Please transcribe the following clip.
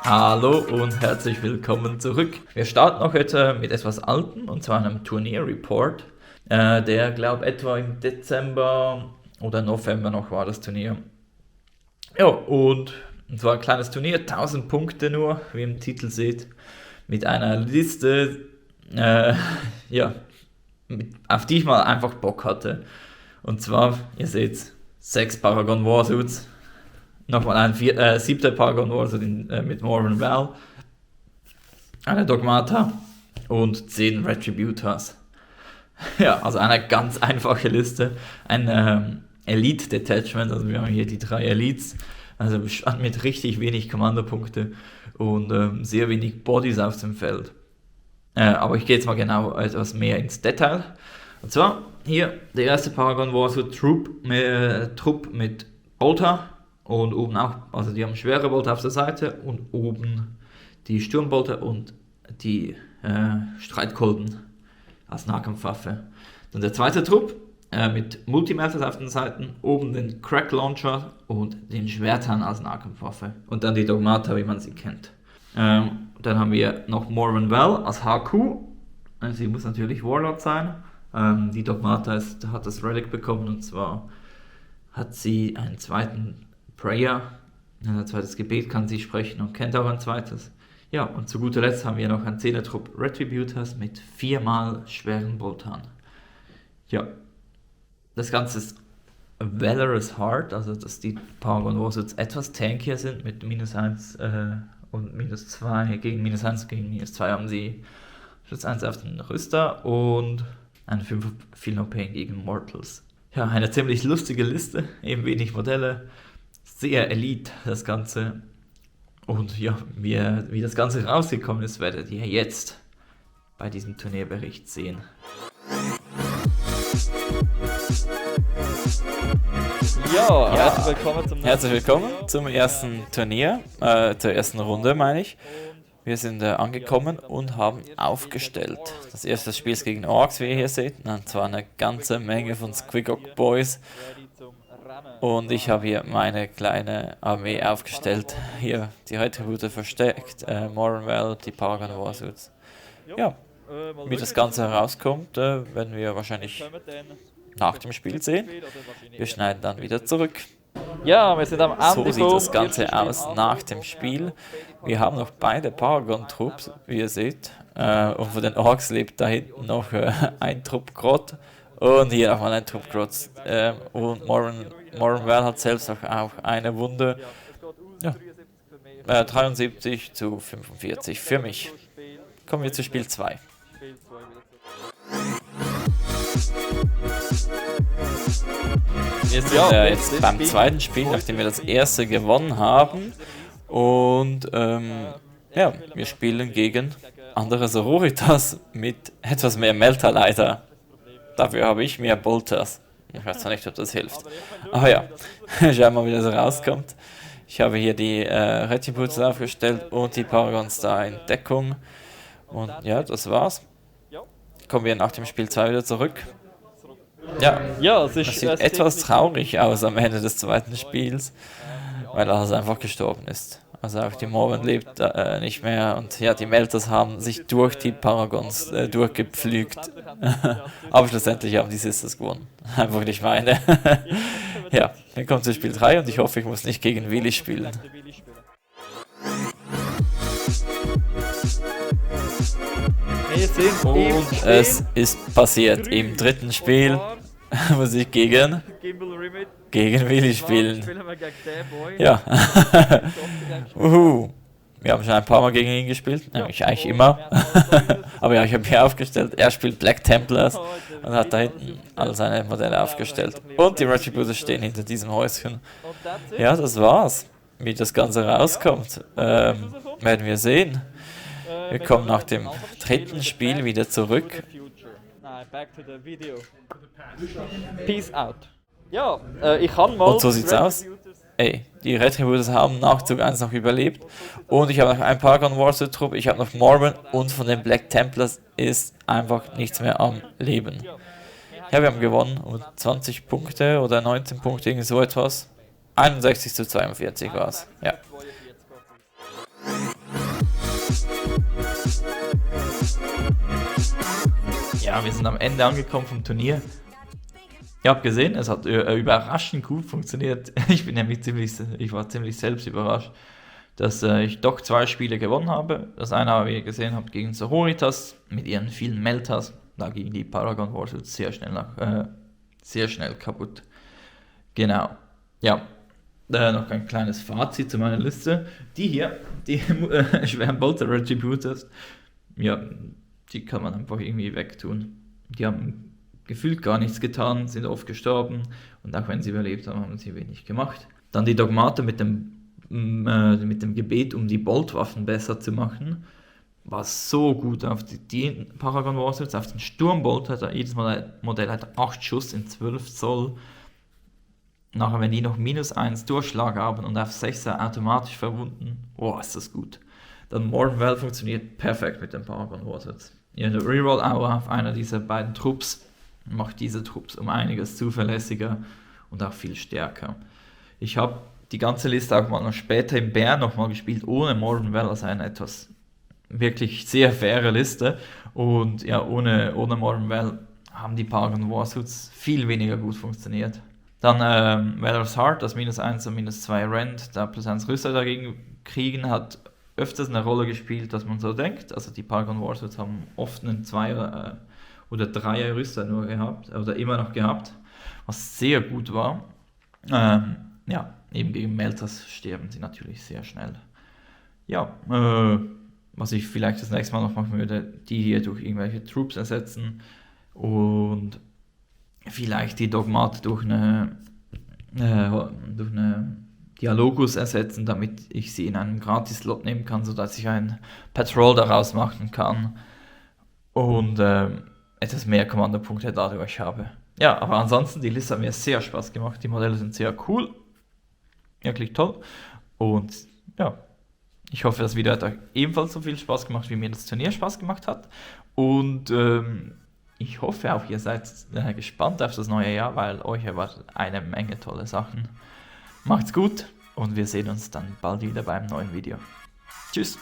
Hallo und herzlich willkommen zurück. Wir starten noch heute mit etwas Alten, und zwar einem Turnierreport. Der, glaube etwa im Dezember oder November noch war das Turnier. Ja, und zwar ein kleines Turnier, 1000 Punkte nur, wie ihr im Titel seht, mit einer Liste, äh, ja, auf die ich mal einfach Bock hatte. Und zwar, ihr seht, 6 Paragon Warsuits, nochmal ein 7. Paragon Warsuit mit Morven Val, eine Dogmata und 10 Retributors. Ja, also eine ganz einfache Liste. Ein Elite Detachment, also wir haben hier die 3 Elites, also mit richtig wenig Kommandopunkte und sehr wenig Bodies auf dem Feld. Aber ich gehe jetzt mal genau etwas mehr ins Detail. Und zwar hier der erste Paragon Warsuit Trupp mit Bolter und oben auch, also die haben schwere Bolter auf der Seite und oben die Sturmbolter und die Streitkolben als Nahkampfwaffe. Dann der zweite Trupp mit Multimelters auf den Seiten, oben den Crack Launcher und den Schwertern als Nahkampfwaffe. Und dann die Dogmata, wie man sie kennt. Dann haben wir noch Morven Val als HQ. Sie muss natürlich Warlord sein. Die Dogmata hat das Relic bekommen, und zwar hat sie einen zweiten Prayer, ein zweites Gebet kann sie sprechen und kennt auch ein zweites. Ja, und zu guter Letzt haben wir noch einen 10er-Trupp Retributors mit 4 schweren Boltern. Ja, das Ganze ist Valorous Heart, also dass die Paragon Warsuits etwas tankier sind, mit -1 und -2, gegen -1 gegen -2 haben sie +1 auf den Rüster und eine 5 Philopane gegen Mortals. Ja, eine ziemlich lustige Liste, eben wenig Modelle, sehr Elite das Ganze. Und ja, wie das Ganze rausgekommen ist, werdet ihr jetzt bei diesem Turnierbericht sehen. Ja, Herzlich willkommen zum ersten Turnier, zur ersten Runde meine ich. Wir sind angekommen und haben aufgestellt. Das erste Spiel ist gegen Orks, wie ihr hier seht. Und zwar eine ganze Menge von Squigok Boys. Und ich habe hier meine kleine Armee aufgestellt. Hier die Retribute versteckt, Morven Val, die Paragon Warsuits. Ja, wie das Ganze herauskommt, werden wir wahrscheinlich nach dem Spiel sehen. Wir schneiden dann wieder zurück. Ja, wir sind am Ende. So sieht das Ganze aus nach dem Spiel. Wir haben noch beide Paragon-Trupps, wie ihr seht. Und von den Orks lebt da hinten noch ein Trupp Grot. Und hier nochmal ein Trupp Grot. Und Morven Val hat selbst auch eine Wunde. Ja. 73 zu 45 für mich. Kommen wir zu Spiel 2. Wir sind jetzt beim zweiten Spiel, nachdem wir das erste gewonnen haben. Und ja, wir spielen gegen andere Sororitas mit etwas mehr Melter leider. Dafür habe ich mehr Bolters. Ich weiß zwar nicht, ob das hilft. Aber ja, schauen wir mal, wie das rauskommt. Ich habe hier die Retributes aufgestellt und die Paragons da in Deckung. Und ja, das war's. Kommen wir nach dem Spiel 2 wieder zurück. Ja, es sieht etwas traurig aus am Ende des zweiten Spiels, weil alles einfach gestorben ist. Also auch die Morven lebt nicht mehr und ja, die Melters haben sich durch die Paragons durchgepflügt. Aber schlussendlich haben die Sisters gewonnen. Einfach nicht meine. Ja, wir kommen zu Spiel 3 und ich hoffe, ich muss nicht gegen Willi spielen. Und es ist passiert. Im dritten Spiel muss ich gegen Willi spielen. Ja. Wir haben schon ein paar Mal gegen ihn gespielt, nämlich eigentlich immer. Aber ja, ich habe hier aufgestellt. Er spielt Black Templars und hat da hinten all seine Modelle aufgestellt. Und die Retributors stehen hinter diesem Häuschen. Ja, das war's. Wie das Ganze rauskommt, werden wir sehen. Wir kommen nach dem dritten Spiel wieder zurück. Peace out. Ja, ich kann mal. Und so sieht's aus. Ey, die Retributors haben Nachzug 1 noch überlebt. Und ich habe noch ein Paragon Warsuit Trupp, ich habe noch Morven und von den Black Templars ist einfach nichts mehr am Leben. Ja, wir haben gewonnen um 20 Punkte oder 19 Punkte, irgend so etwas. 61 zu 42 war es. Ja. ja, wir sind am Ende angekommen vom Turnier. Ihr habt gesehen, es hat überraschend gut funktioniert. Ich war ziemlich selbst überrascht, dass ich doch 2 Spiele gewonnen habe. Das eine, wie ihr gesehen habt, gegen Sororitas mit ihren vielen Meltas. Da gingen die Paragon Warships sehr schnell kaputt. Genau. Ja, noch ein kleines Fazit zu meiner Liste. Die hier, die schweren Bolter Retributors, ja, die kann man einfach irgendwie wegtun. Die haben gefühlt gar nichts getan, sind oft gestorben und auch wenn sie überlebt haben, haben sie wenig gemacht. Dann die Dogmate mit dem Gebet, um die Boltwaffen besser zu machen, war so gut auf die Paragon Warships, auf den Sturmbolt hat jedes Modell hat 8 Schuss in 12 Zoll. Nachher, wenn die noch -1 Durchschlag haben und auf 6er automatisch verwunden, ist das gut. Dann Morvenwell funktioniert perfekt mit den Paragon Warships. Ihre Reroll-Hour auf einer dieser beiden Trupps macht diese Trupps um einiges zuverlässiger und auch viel stärker. Ich habe die ganze Liste auch mal noch später im Bär nochmal gespielt, ohne Morvenwell, also eine etwas wirklich sehr faire Liste. Und ja, ohne Morvenwell haben die Paragon Warships viel weniger gut funktioniert. Dann Valor's Heart, das -1 und -2 Rend, da +1 Rüster dagegen kriegen, hat öfters eine Rolle gespielt, als man so denkt. Also die Paragon Warships haben oft einen 2er oder 3er Rüster nur gehabt, oder immer noch gehabt, was sehr gut war. Ja, eben gegen Meltas sterben sie natürlich sehr schnell. Ja, was ich vielleicht das nächste Mal noch machen würde, die hier durch irgendwelche Troops ersetzen und vielleicht die Dogmate durch eine Dialogus ersetzen, damit ich sie in einen Gratis-Slot nehmen kann, sodass ich ein Patrol daraus machen kann und etwas mehr Kommandopunkte dadurch habe. Ja, aber ansonsten, die Liste hat mir sehr Spaß gemacht, die Modelle sind sehr cool, wirklich toll und ja, ich hoffe, das Video hat euch ebenfalls so viel Spaß gemacht, wie mir das Turnier Spaß gemacht hat und ich hoffe auch, ihr seid gespannt auf das neue Jahr, weil euch erwartet eine Menge tolle Sachen. Macht's gut und wir sehen uns dann bald wieder beim neuen Video. Tschüss!